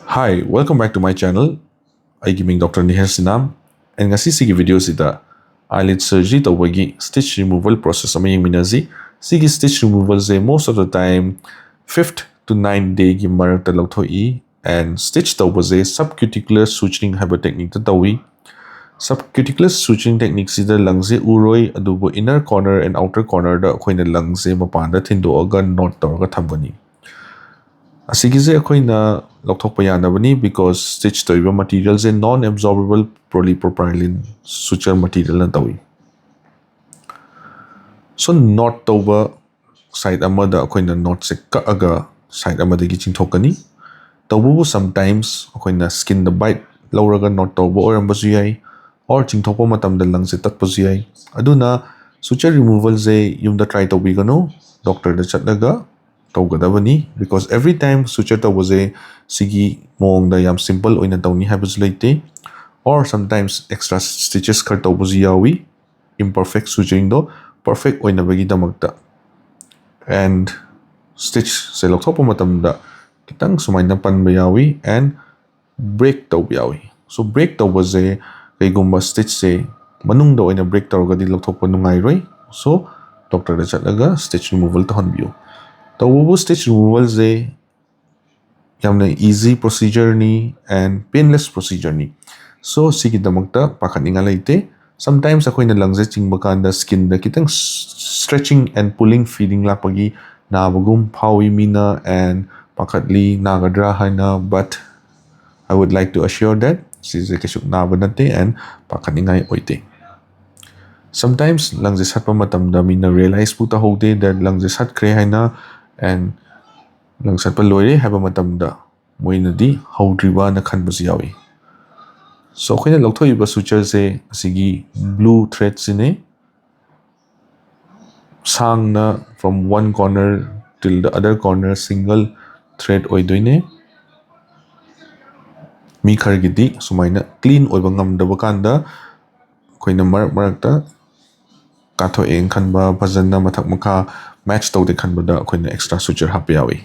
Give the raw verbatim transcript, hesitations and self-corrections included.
Hi, welcome back to my channel. ꯑꯩꯒꯤ ꯃꯤꯡ Doctor ꯅꯤꯍꯦꯔ ꯁꯤꯅꯥꯝ꯫ And ꯉꯁꯤ ꯁꯤꯒꯤ video ꯁꯤꯗ eyelid surgery ꯇꯧꯕꯒꯤ stitch removal process ꯑꯃ ꯌꯦꯡꯃꯤꯟꯅꯁꯤ꯫ ꯁꯤꯒꯤ stitch removal say most of the time fifth to ninth day ꯒꯤ ꯃꯔꯛꯇ ꯂꯧꯊꯣꯛꯏ, and stitch ꯇꯧꯕꯁꯦ subcuticular suturing ꯍꯥꯏꯕ technique ꯇ ꯇꯧꯏ꯫ Subcuticular suturing technique ꯁꯤꯗ ꯂꯪꯁꯦ ꯎꯔꯣꯏ, ꯑꯗꯨꯕꯨ inner corner and outer corner ꯗ ꯑꯩꯈꯣꯏꯅ ꯂꯪꯁꯦ ꯃꯄꯥꯟꯗ ꯊꯤꯟꯗꯣꯛꯑꯒ knot ꯇꯧꯔꯒ ꯊꯝꯒꯅꯤ꯫ ꯑꯁꯤꯒꯤꯁꯦ ꯑꯩꯈꯣꯏꯅ ꯂꯧꯊꯣꯛꯄ ꯌꯥꯗꯕꯅꯤ, because stitch ꯇꯧꯔꯤꯕ material ꯁꯦ non absorbable polypropylene suture material ꯅ ꯇꯧꯏ꯫ So, knot ꯇꯧꯕ side ꯑꯃꯗ ꯑꯩꯈꯣꯏꯅ knot ꯁꯦ ꯀꯛꯑꯒ side ꯑꯃꯗꯒꯤ ꯆꯤꯡꯊꯣꯛꯀꯅꯤ꯫ ꯇꯧꯕꯕꯨ sometimes ꯑꯩꯈꯣꯏꯅ skin ꯗ bite ꯂꯧꯔꯒ knot ꯇꯧꯕ ꯑꯣꯏꯔꯝꯕꯁꯨ ꯌꯥꯏ, or ꯆꯤꯡꯊꯣꯛꯄ ꯃꯇꯝꯗ ꯂꯪꯁꯦ ꯇꯠꯄꯁꯨ ꯌꯥꯏ꯫ ꯑꯗꯨꯅ suture removal ꯁꯦ ꯌꯨꯝꯗ try ꯇꯧꯕꯤꯒꯅꯨ, doctor ꯗ ꯆꯠꯂꯒ ꯇꯧꯒꯗꯕꯅꯤ, because every time suture ꯇꯧꯕꯁꯦ ꯁꯤꯒꯤ ꯃꯑꯣꯡꯗ ꯌꯥꯝ simple ꯑꯣꯏꯅ ꯇꯧꯅꯤ ꯍꯥꯏꯕꯁꯨ ꯂꯩꯇꯦ, or sometimes extra stitches ꯈꯔ ꯇꯧꯕꯁꯨ ꯌꯥꯎꯏ, imperfect suturing ꯗꯣ perfect ꯑꯣꯏꯅꯕꯒꯤꯗꯃꯛꯇ꯫ And stitch ꯁꯦ ꯂꯧꯊꯣꯛꯄ ꯃꯇꯝꯗ ꯈꯤꯇꯪ ꯁꯨꯃꯥꯏꯅ ꯄꯟꯕ ꯌꯥꯎꯏ and break ꯇꯧꯕ ꯌꯥꯎꯏ꯫ So, break ꯇꯧꯕꯁꯦ ꯀꯩꯒꯨꯝꯕ stitch ꯁꯦ ꯃꯅꯨꯡꯗ ꯑꯣꯏꯅ break ꯇꯧꯔꯒꯗꯤ ꯂꯧꯊꯣꯛꯄ ꯅꯨꯡꯉꯥꯏꯔꯣꯏ꯫ So, doctor ꯗ ꯆꯠꯂꯒ stitch removal ꯇꯧꯍꯟꯕꯤꯌꯨ꯫ ꯇꯧꯕꯕꯨ stitch removal ꯁꯦ ꯌꯥꯝꯅ easy procedure ꯅꯤ and painless procedure ꯅꯤ꯫ So, ꯁꯤꯒꯤꯗꯃꯛꯇ ꯄꯥꯈꯠꯅꯤꯡꯉꯥꯏ ꯂꯩꯇꯦ꯫ Sometimes ꯑꯩꯈꯣꯏꯅ ꯂꯪꯁꯦ ꯆꯤꯡꯕ ꯀꯥꯟꯗ skin ꯗ ꯈꯤꯇꯪ stretching and pulling feeling ꯂꯥꯛꯄꯒꯤ ꯅꯥꯕꯒꯨꯝ ꯐꯥꯎꯏ ꯃꯤꯅ, and ꯄꯥꯈꯠꯂꯤ ꯅꯥꯒꯗ꯭ꯔꯥ ꯍꯥꯏꯅ, but I would like to assure that ꯁꯤꯁꯦ ꯀꯩꯁꯨ ꯅꯥꯕ ꯅꯠꯇꯦ and ꯄꯥꯈꯠꯅꯤꯡꯉꯥꯏ ꯑꯣꯏꯗꯦ꯫ Sometimes ꯂꯪꯁꯦ ꯁꯠꯄ ꯃꯇꯝꯗ ꯃꯤꯅ realize ꯄꯨ ꯇꯧꯍꯧꯗꯦ that ꯂꯪꯁꯦ ꯁꯠꯈ꯭ꯔꯦ ꯍꯥꯏꯅ, and ꯂꯪ ꯁꯠꯄ ꯂꯣꯏꯔꯦ ꯍꯥꯏꯕ ꯃꯇꯝꯗ ꯃꯣꯏꯅꯗꯤ ꯍꯧꯗ꯭ꯔꯤꯕꯅ ꯈꯟꯕꯁꯨ ꯌꯥꯎꯏ꯫ So, ꯑꯩꯈꯣꯏꯅ ꯂꯧꯊꯣꯛꯏꯕ suture ꯁꯦ ꯑꯁꯤꯒꯤ blue thread ꯁꯤꯅꯤ꯫ ꯁꯥꯡꯅ from one corner till the other corner single thread ꯑꯣꯏꯗꯣꯏꯅꯦ꯫ ꯃꯤ ꯈꯔꯒꯤꯗꯤ ꯁꯨꯃꯥꯏꯅ clean ꯑꯣꯏꯕ ꯉꯝꯗꯕ ꯀꯥꯟꯗ ꯑꯩꯈꯣꯏꯅ ꯃꯔꯛ ꯃꯔꯛꯇ ꯀꯥꯊꯣꯛꯑꯦꯅ ꯈꯟꯕ, ꯐꯖꯅ ꯃꯊꯛ ꯃꯈꯥ match ꯇꯧꯗꯦ ꯈꯟꯕꯗ ꯑꯩꯈꯣꯏꯅ extra suture ꯍꯥꯞꯄ ꯌꯥꯎꯏ꯫